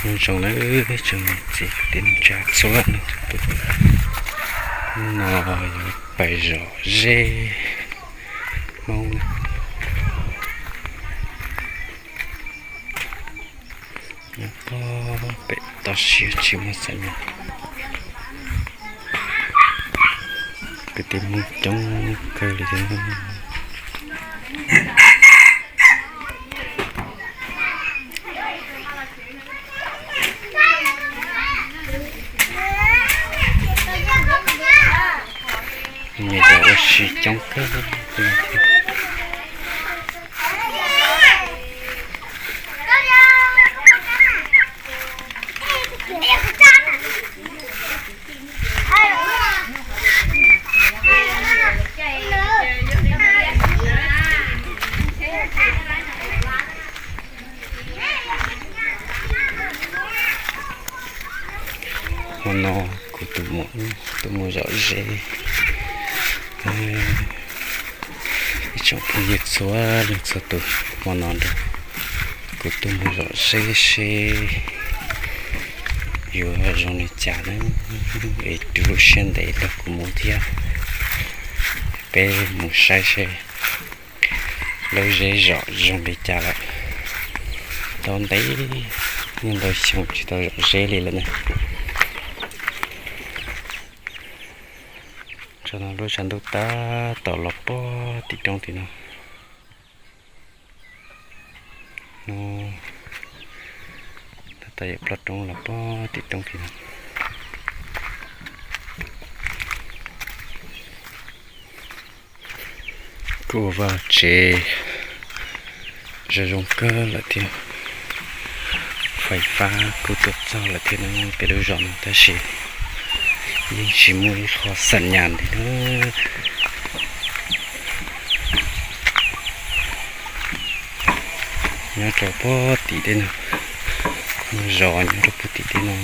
Nyob zoo nawb tsoom niam txiv kwv tij neej tsa txhua leej txhua tus, hnub no yuav pais zom zeb Hmoob na. Nyob pem toj siab tsis muaj xeem nyas, kwv tij Hmoob coob kawg li thiab. Nyias cov ua si coob kawg li thiab. Hmo no kuv tus muam tuaj mus zom zeb. Ib tsoom phooj ywg txhua leej txhua tus, hmo no nrog kuv tuaj mus zom zeb seb yuav zoo li cas na. Es rau lub siab ntev nrog kuv mus thiab. Peb mus saib seb lawv zeb zom zoo li cas lawm. Tau ntev, yeej ntau xyoo tsis tau zom zeb li lawm na. Tso no lub tshav ntuj tab tom los pog tim roob tim no. Hnub tab tom yuav ploj roob los pog tim roob tim no. Kuj ua vaj tsev zoo zoo kawg lawm thiab, fais fab kuj tuaj txog lawm thiab na peb lub zos no, tab sis yeej tsis muaj ib qho xeem nyas li na. Nyob rau pog tim teb no, muaj zos nyob rau pog tim teb no.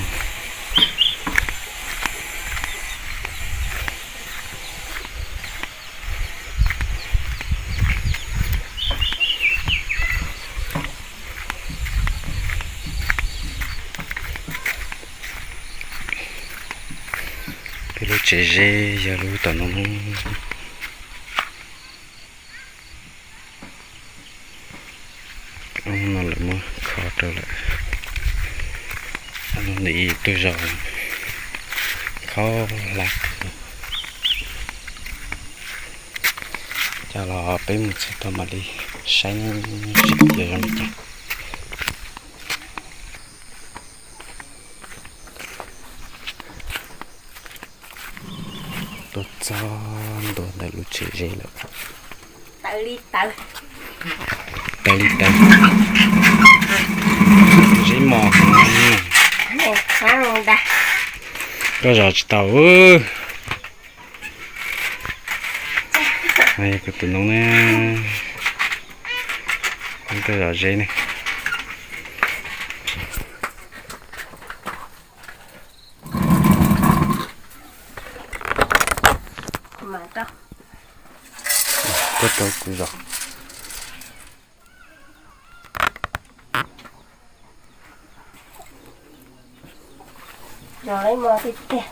Peb lub tsev zeb yog lub tom no. Ob no lawv muab kho rau lawm. Ob no ntawm ib tug zos khaub hlab. Coj los peb mus txog tod mam li saib seb tias zoo li cas. Tuaj txog ntua ntawm lub tsev zeb lawm. Tawv li tawv. Zeb mos. Koj zov tsis tau. Yog kuv tus noob ne, koj zov zeb ne. Koj rau kuv zov. Zov ib hmos tiag tiag.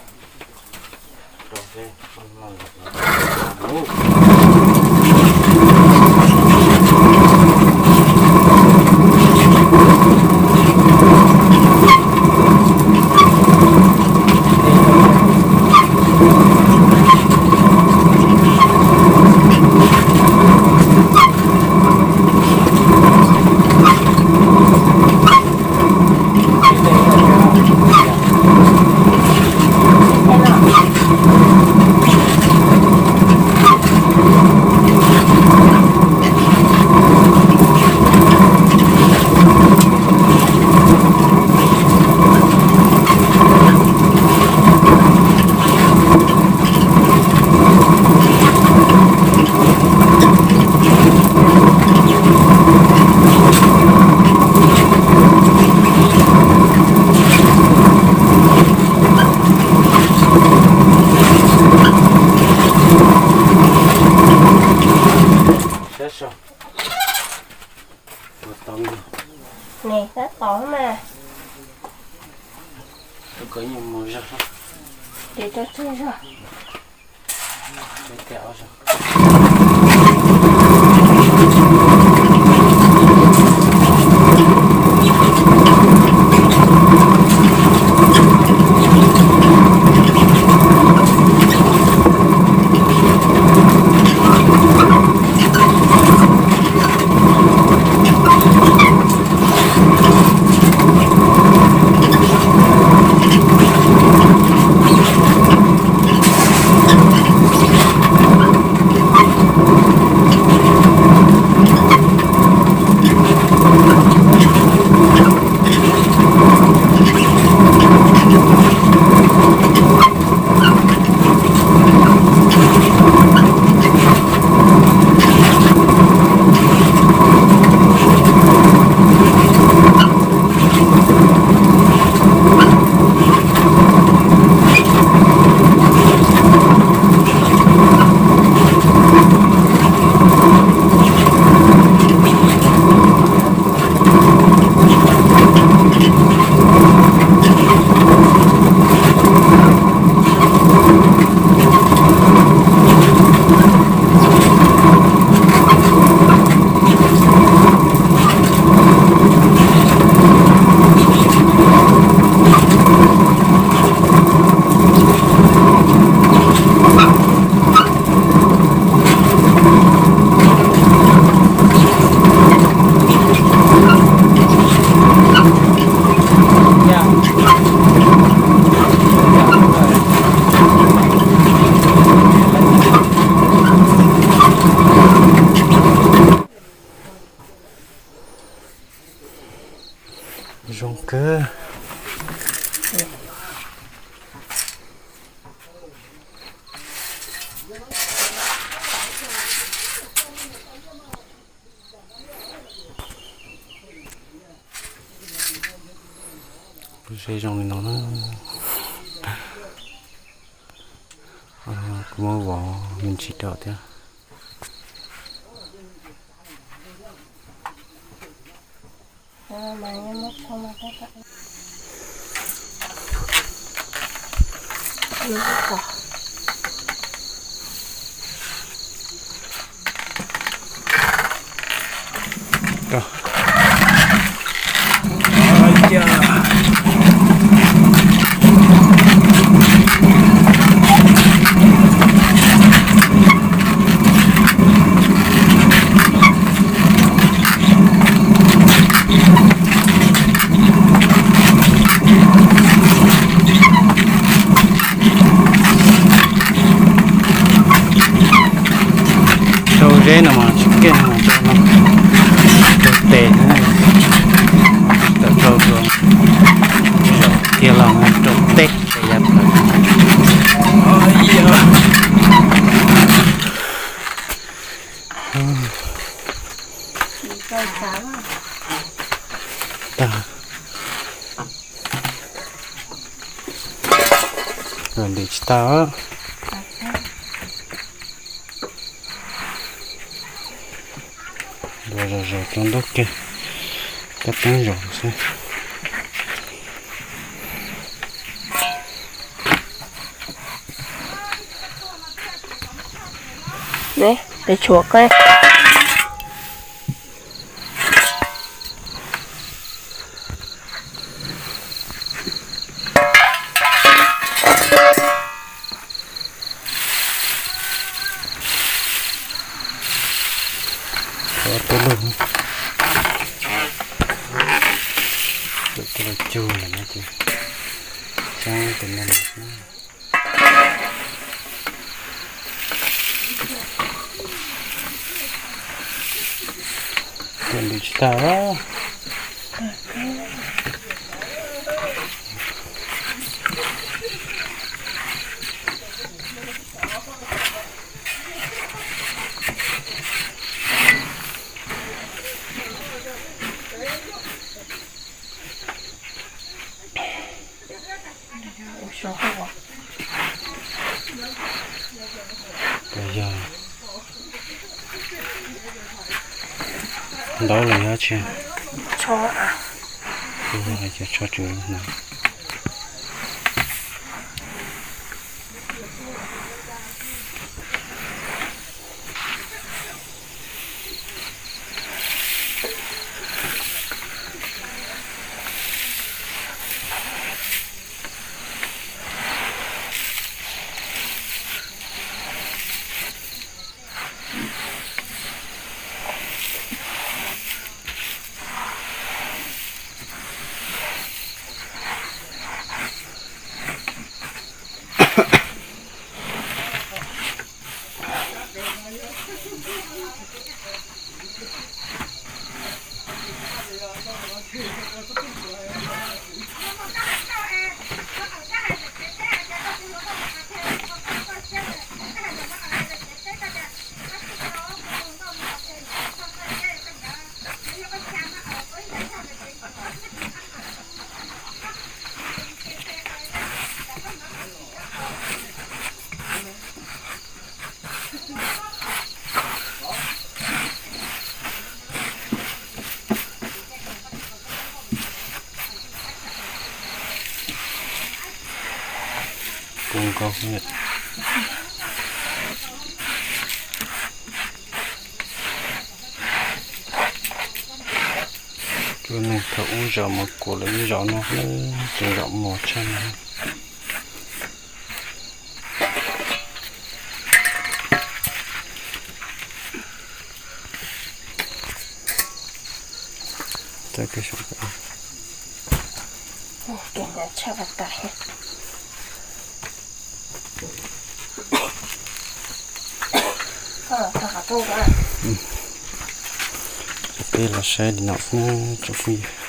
Tab tom mas. Tus kom nyuam mus zog, ces rau tsawg zog. Zoo kawg. Kuv ze zoo li no na. Kuv muab vov me ntsis rau thiab. Rau zeb no mas tsis kiag no, rau tes, rau rau tiag los rau teb tes yav plaws. Tag. Los ntim tsis tau. Los zom zom rau ntuj kiag, kab teeb zom xwb. Peb tshuav qab. Ob peb lug, coj los cug lawm no ces txeeb tus no. Ntim tsis tau. Yog ntaub los yog tsi? Cov tsho tsuav no. Zoo nkauj. Cua neeg thaum ub zos Mos Kuam lawv ib zos no, tseem zos mos tshaj no. Peb los saib li no xwb tsoom phooj ywg.